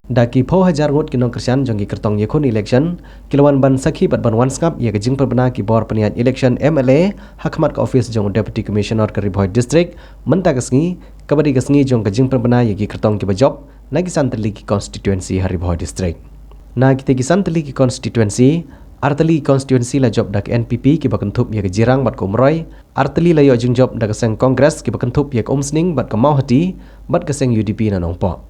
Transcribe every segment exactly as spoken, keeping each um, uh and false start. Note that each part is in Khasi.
Da ki phew hajar ngut ki nongkyrshan jong ki kyrtong ïakhun election ki la wan ban sakhi bad ban wan sngap ïa ka jingpynbna ki bor pynïaid election M L A ha khmat ka office jong u Deputy Commissioner ka Ri Bhoi District mynta ka sngi, kaba dei ka sngi jong ka jingpynbna ïa ki kyrtong kiba jop na ki san tylli ki constituency ha Ri Bhoi District. Na kitei ki san tylli ki constituency, ar tylli ki constituency la jop da ka N P P kiba kynthup ïa ka Jirang bad ka Umroi, ar tylli la ïoh jingjop da ka seng Congress kiba kynthup ïa ka Umsning bad ka Mawhati bad ka seng U D P na Nongpoh.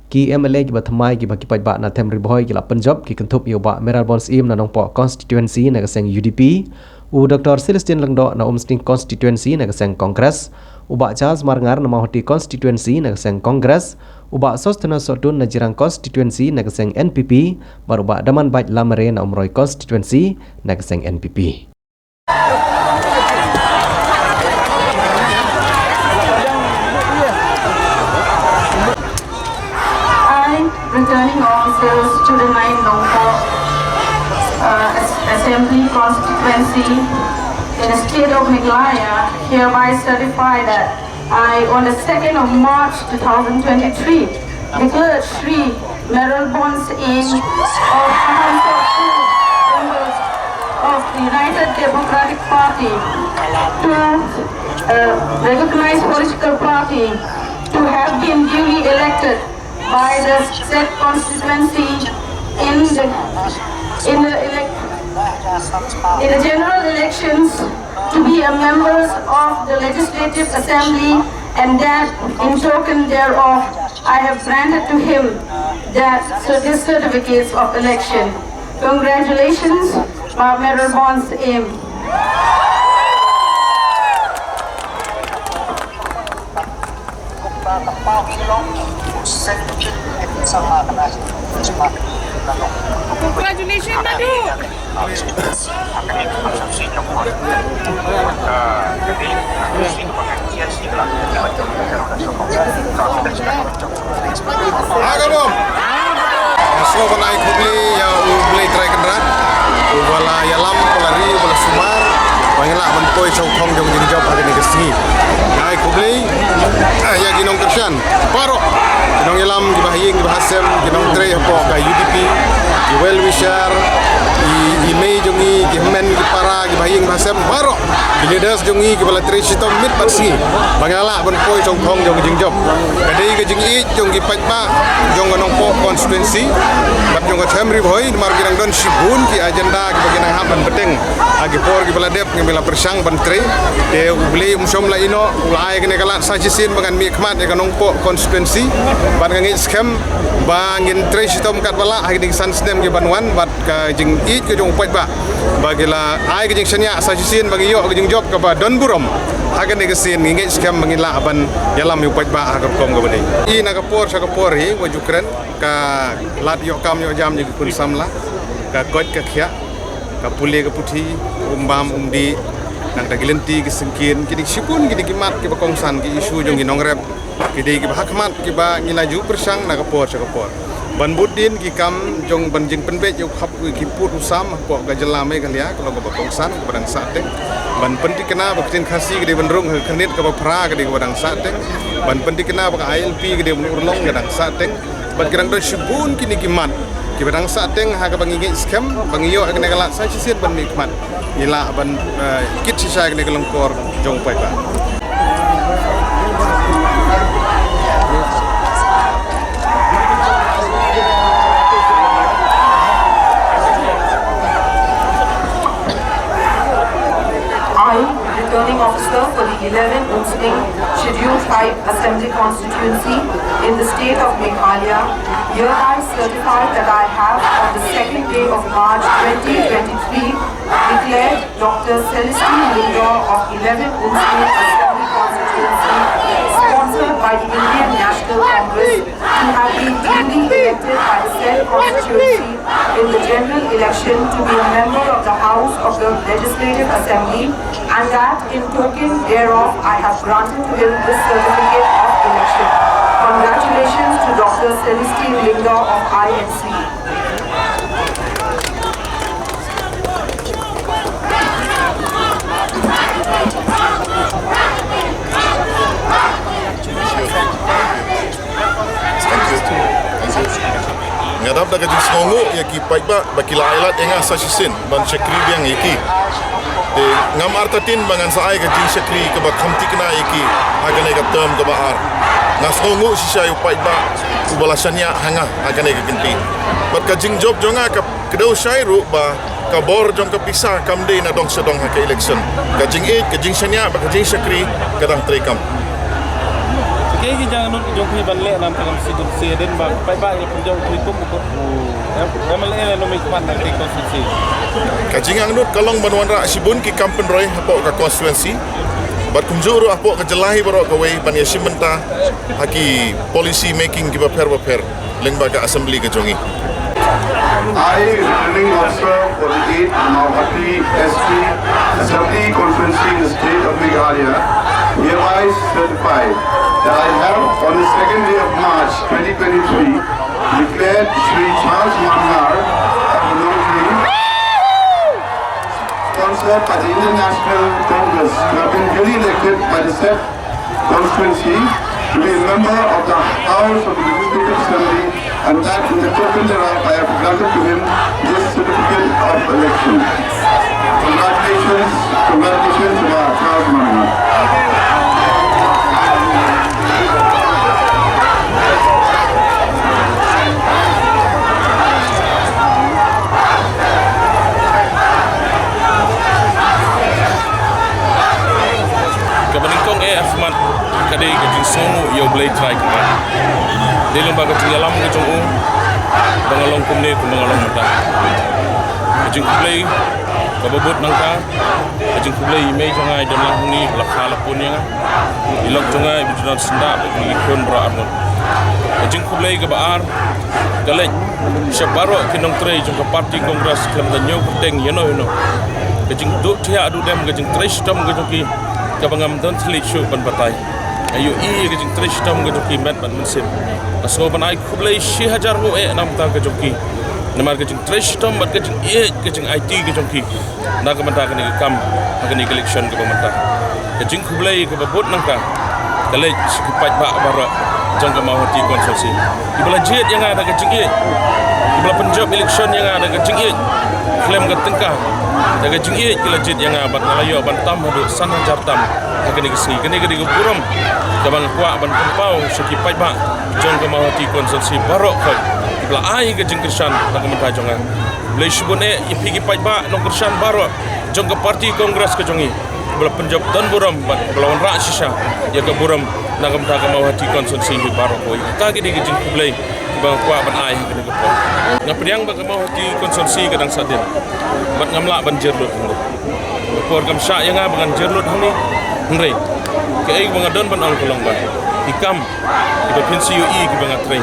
Ki M L A kiba thymmai kiba ki paidbah na Them Ri Bhoi ki la pynjop ki kynthup ïa u Bah Mayral Born Syiem na Nongpoh constituency na ka seng U D P, u Doctor Celestine Lyngdoh na Umsning constituency na ka seng Congress, u Bah Charles Marngar na Mawhati constituency na ka seng Congress, u Bah Sosthenes Sohtun na Jirang constituency na ka seng N P P, bad u Bah Damanbait Lamare na Umroi constituency na ka seng N P P. I, returning officers to the nine Nongpoh, uh, As-, Assembly Constituency in the state of Meghalaya, hereby certify that I, on the second of March two thousand twenty-three, declared Shri Mayral Born Syiem of Hamhansot two, member of the United Democratic Party, to, uh, recognized political party, to have been duly elected by the said constituency in the, in the elec-, in the general elections to be a member of the Legislative Assembly, and that in token thereof I have granted to him that, so, this certificates of election. Congratulations, Bah Mayral Born Syiem. Congratulations, Dadu. Ha ka bom. Nga sngewbha ban ai khublei ïa U Blei Trai Kynrad uba la ïalam, uba la ri, uba la sumar ba ngin lah ban poi sha u thong jong jingjop ha kane ka sngi. Nga ai khublei, eh, ïa ki nongkyrshan baroh, ki nongïalam, kiba ha ïing kiba ha sem, ki nongtrei hapoh ka U D P, ki well wisher, ki, ki mei jong ngi, ki hynmen ki para, kiba ha ïing kiba ha sem baroh. Ki leaders jong ngi kiba la trei shitom miet bad sngi ba ngin lah ban poi sha u thong jong ka jingjop. Ka dei ka jingïeit jong ki paidbah jong ka Nongpoh constituency bad jong ka Them Ri Bhoi, namar ki dang don shibun ki agenda kiba ki dang hap ban bteng ha ki por kiba la dep, ngi la pyrshang ban trei. Te U Blei um shym la ïehnoh, u la ai kane ka lad sa shisien ba ngan mihkhmat ïa ka Nongpoh constituency bad nga ngeit skhem ba ngin trei shitom katba lah ha kine ki san snem kiban wan bad ka jingïeit ka jong u paidbah ba ki la ai ka jingshaniah sa shisien ba ngi ïoh ka jingjop kaba don burom. Ha kane ka sien ngi ngeit skhem ba ngin lah ban ïalam ïa u paidbah ha ka rukom kaba dei. Ïa na ka por sha ka por hi wat ju kren, ka lad ïoh kam ïoh jam jong ki khun samla, ka koit ka khiah, ka pule ka puthi, um bam um dih, nangta ki lynti ki syngkien, ki dei shibun ki dei ki mat kiba kongsan, ki issue jong ki nongrep. Ki dei kiba ha khmat kiba ngi la ju pyrshang na ka por sha ka por ban bud dien ki kam jong ban jingpynbeit ïa u khap ki pud u sam hapoh ka jylla Meghalaya ka long kaba kongsan kaba dang sahteng. Ban pynthikna ba ka ktien Khasi ka dei ban rung ha ka khyrnit kaba phra ka dei kaba dang sahteng. Ban pynthikna ba ka I L P ka dei ban urlong ka dang sahteng. Bad ki dang don shibun kine ki mat kiba dang sahteng ha kaba ngi ngeit skhem ba ngi ïoh ïa kane ka lad sa shisien ban mihkhmat. Ngi lah ban, eh, kit shisha ïa kane ka lyngkor jong u paidbah. I, returning officer for the eleventh Umsning Scheduled Tribe Assembly Constituency in the state of Meghalaya, hereby certify that I have, on the second day of March twenty twenty-three, declared Doctor Celestine Lyngdoh of eleven Umsning Assembly Constituency, sponsored by the Indian National Congress, to have been duly elected by the said constituency in the general election to be a member of the House of the Legislative Assembly, and that in token thereof I have granted to him this certificate of election. Congratulations to Doctor Celestine Lyngdoh of I N C. Nga dap da ka jingsngewnguh ïa ki paidbah ba ki la ailad ïa nga sa shisien ban shakri biang ïa ki. Te ngam artatien ba ngan sa ai ka jingshakri kaba kham thikna ïa ki ha kane ka term kaba ar. Nga sngewnguh shisha ïa u paidbah uba la shaniah ha nga ha kane ka kynti. Bad ka jingjop jong nga ka kdew shai ruh ba ka bor jong ka pisa kam dei na dong sha dong ha ka election. Ka jingïeit, ka jingshaniah bad ka jingshakri ka dang treikam. Kaei ki jingangnud jong phi ban leh na ka constituency hadien ba paidbah ïa phi jong phi kum u M L A la nominate pan na ka constituency. Ka jingangnud ka long ban wanrah shibun ki kam pynroi hapoh ka constituency. Bad kumjuh ruh hapoh ka jylla hi baroh kawei ban ïashim bynta ha ki policy making kiba pher ba pher lyngba ka assembly ka jong ngi. I, returning officer for the eighth Mawhati S T Assembly Constituency in the state of Meghalaya, hereby certify that I have, on the second day of March twenty twenty-three, declared Shri Charles Manhar as the nominee sponsored by the Indian National Congress, who have been duly elected by the said constituency to be a member of the House of the Legislative Assembly, and that in the token thereof I have granted to him this certificate of election. Congratulations, congratulations, Shri Charles Manhar. Kaba nyngkong eh, Ahmad, ka dei ka jingsngewnguh ïa U Blei Trai Kynrad. Dei lyngba ka jingïalam ka jong u ba nga long kumne kumba nga long mynta. Ka jingkhublei kaba bud na ka, ka jingkhublei ïa i mei jong nga i don lang hangne ba la kha la pun ïa nga, i lok jong nga i Bah Junan Syndah bad ki khun baroh arngut. Ka jingkhublei kaba ar ka leit sha baroh ki nongtrei jong ka party Congress khlem da ñiew kyrteng ïano ïano. Ka jingduh thiah duh dem, ka jingtrei shitom ka jong ki kaba ngam don thylliej shuh ban batai. Nga ïohi ïa ka jingtrei shitom ka jong ki met bad mynsiem. Nga sngew ban ai khublei shi hajar nguh eh na ka bynta ka jong ki. Namar ka jingtrei shitom bad ka jingïeit, ka jingaiti ka jong ki na ka bynta kane ka kam ha kane ka election kaba mynta. Ka jingkhublei kaba bud na ka, ka leit sha ki paidbah baroh jong ka Mawhati constituency, kiba la jied ïa nga da ka jingïeit, kiba la pynjop election ïa nga da ka jingïeit, khlem ka tyngka, da ka jingïeit ki la jied ïa nga bad nga la ïoh ban tam haduh san hajar tam ha kane ka sngi. Kane ka dei ka burom kaba nga kwah ban pynpaw sha ki paidbah jong ka Mawhati constituency baroh khoit, kiba la ai ka jingkyrshan na ka bynta jong nga. Khublei shibun eh ïa phi ki paidbah nongkyrshan baroh jong ka party Congress ka jong ngi, ba la pynjop don burom bad ba la wanrah shisha ïa ka burom na ka bynta ka Mawhati constituency hi baroh kawei. Kata ka dei ka jingkhublei kaba nga kwah ban ai ha kane ka por. Nga pdiang ba ka Mawhati constituency ka dang sahdien bad ngam lah ban jur lut hangne. Ka por kam shah ïa nga ba ngan jur lut hangne. Hynrei kaei ba nga don ban ong ka long ba ki kam kiba phin sa ïohi kiba nga trei,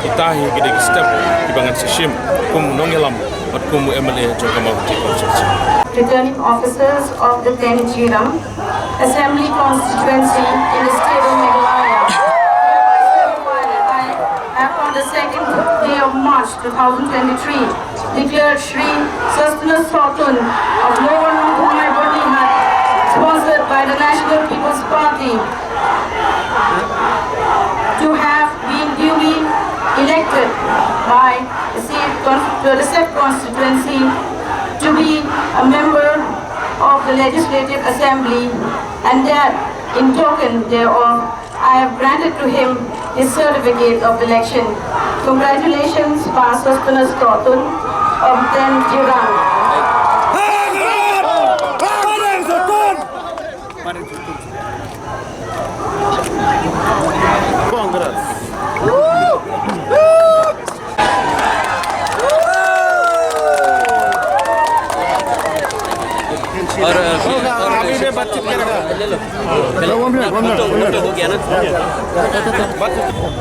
kita hi ki dei ki step kiba ngan sa shim kum u nongïalam bad kum u M L A jong ka Mawhati constituency. Returning officers of the Tenjiram Assembly Constituency in the state of Meghalaya. I have, on the second day of March two thousand twenty-three, declared Shri Sosthenes Sohtun of Lower Nongthymmai Byrnihat, sponsored by the National People's Party, to have been duly elected by the said con-, to the said constituency to be a member of the Legislative Assembly, and that in token thereof I have granted to him his certificate of election. Congratulations, Pa Sosthenes Sohtun of Tenjiram.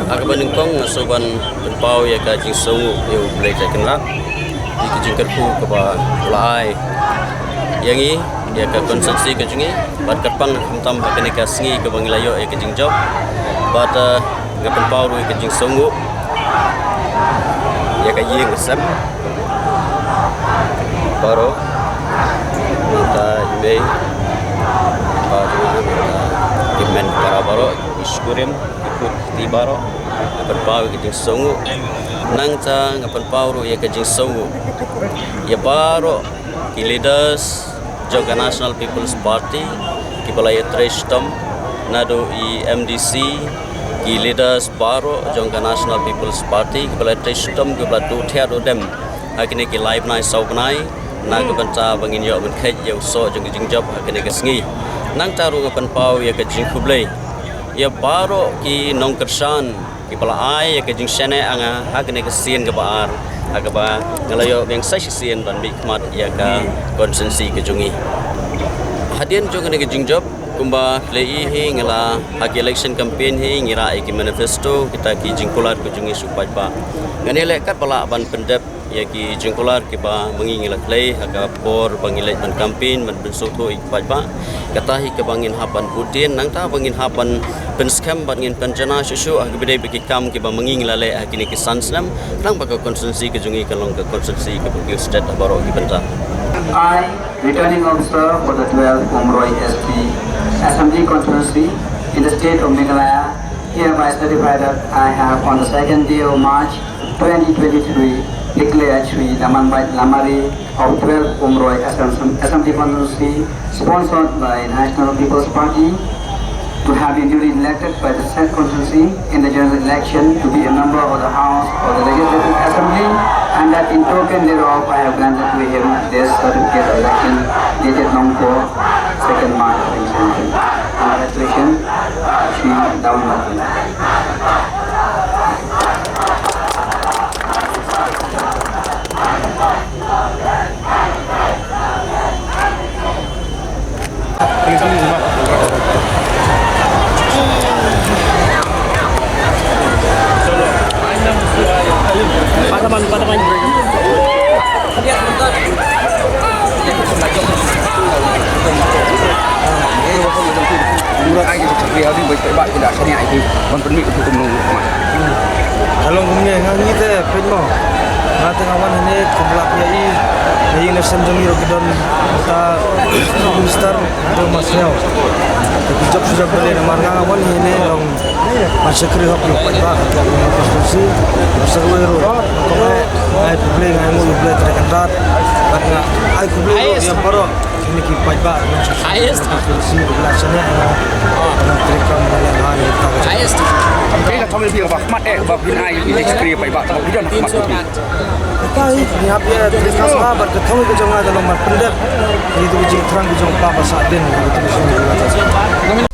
Ha kaba nyngkong nga sngewbha ban pynpaw ïa ka jingsngewnguh ïa U Blei Trai Kynrad ïa ka jingkyrkhu kaba u la ai ïa ngi, ïa ka constituency ka jong ngi, bad kyrpang khamtam ha kane ka sngi kaba ngi la ïoh ïa ka jingjop. Bad, eh, nga pynpaw ruh ïa ka jingsngewnguh ïa ka ïing ka sem baroh, nangta i mei, bad nangta ki hynmen para baroh, ki shukurim, ki khun kti baroh. Nga pynpaw ïa ka jingsngewnguh. Nangta nga pynpaw ruh ïa ka jingsngewnguh ïa baroh ki leaders jong ka National People's Party, kiba la ïatrei shitom, naduh i M D C, ki leaders baroh jong ka National People's Party, kiba la ïatrei shitom, kiba la duh thiah duh dem ha kine ki lai bnai saw bnai, na ka bynta ba ngin ïoh ban kheit ïa u soh jong ka jingjop ha kane ka sngi. Nangta ruh nga pynpaw ïa ka jingkhublei ïa baroh ki nongkyrshan kiba la ai ïa ka jingshaniah ïa nga ha kane ka sien kaba ar, ha kaba nga la ïoh biang sa shisien ban mihkhmat ïa ka constituency ka jong ngi. Hadien jong kane ka jingjop, kumba phi la ïohi hi, nga la, ha ki election campaign hi ngi rah ïa ki manifesto, kita ki jingkular ka jong ngi sha u paidbah. Ngan ïaleh katba lah ban pyndep ïa ki jingkular kiba ma ngi ngi la khlei ha ka por ba ngi leit ban campaign, ban pynsngewthuh ïa ki paidbah. Kata hi kaba ngin hap ban bud dien, nangta ba ngin hap ban pynskhem bad ngin pynjanai shuh shuh ha kiba dei ba ki kam kiba ma ngi ngi la leh ha kine ki san snem, khnang ba ka constituency ka jong ngi kan long ka constituency kaba kiew stet ha baroh ki bynta. I, Returning Officer for the twelfth Umroi S T Assembly Constituency in the state of Meghalaya, hereby certify that I have, on the second day of March twenty twenty-three, declared Shri Damanbait Lamare of twelfth Umroi Assem-, Assembly Constituency, sponsored by National People's Party, to have been duly elected by the said constituency in the general election to be a member of the House of the Legislative Assembly, and that in token thereof I have granted to him this certificate of election dated Nongpoh, second March twenty twenty-three. Congratulations, Shri Damanbait. Ka long kumne, nga ngi te peit mo. Nga te nga wan hangne kumba la phi ïohi, na ïing na sem jong ngi ruh ki don uta Minister Dr. Marshnell. Te ki jop shu jop balei namar nga nga wan hangne long ban shakri hok ïa u paidbah, hok ïa u constituency. Sa kawei ruh, nga ai khublei, nga ai nguh ïa U Blei Trai Kynrad. Bad nga ai khublei ruh ïa baroh kine ki paidbah, Ka la thong ïa phi ba khmat eh ba phin ai ïa ki shakri paidbah, ba phi don khmat. Ka hi ngi hap ïa trei kham bha bad ka thong ka jong nga ka long ban pyndep ïa ki jingthrang ki jong u Kpa ba sah dien, ïa ki jingthrang ki jong u Kpa.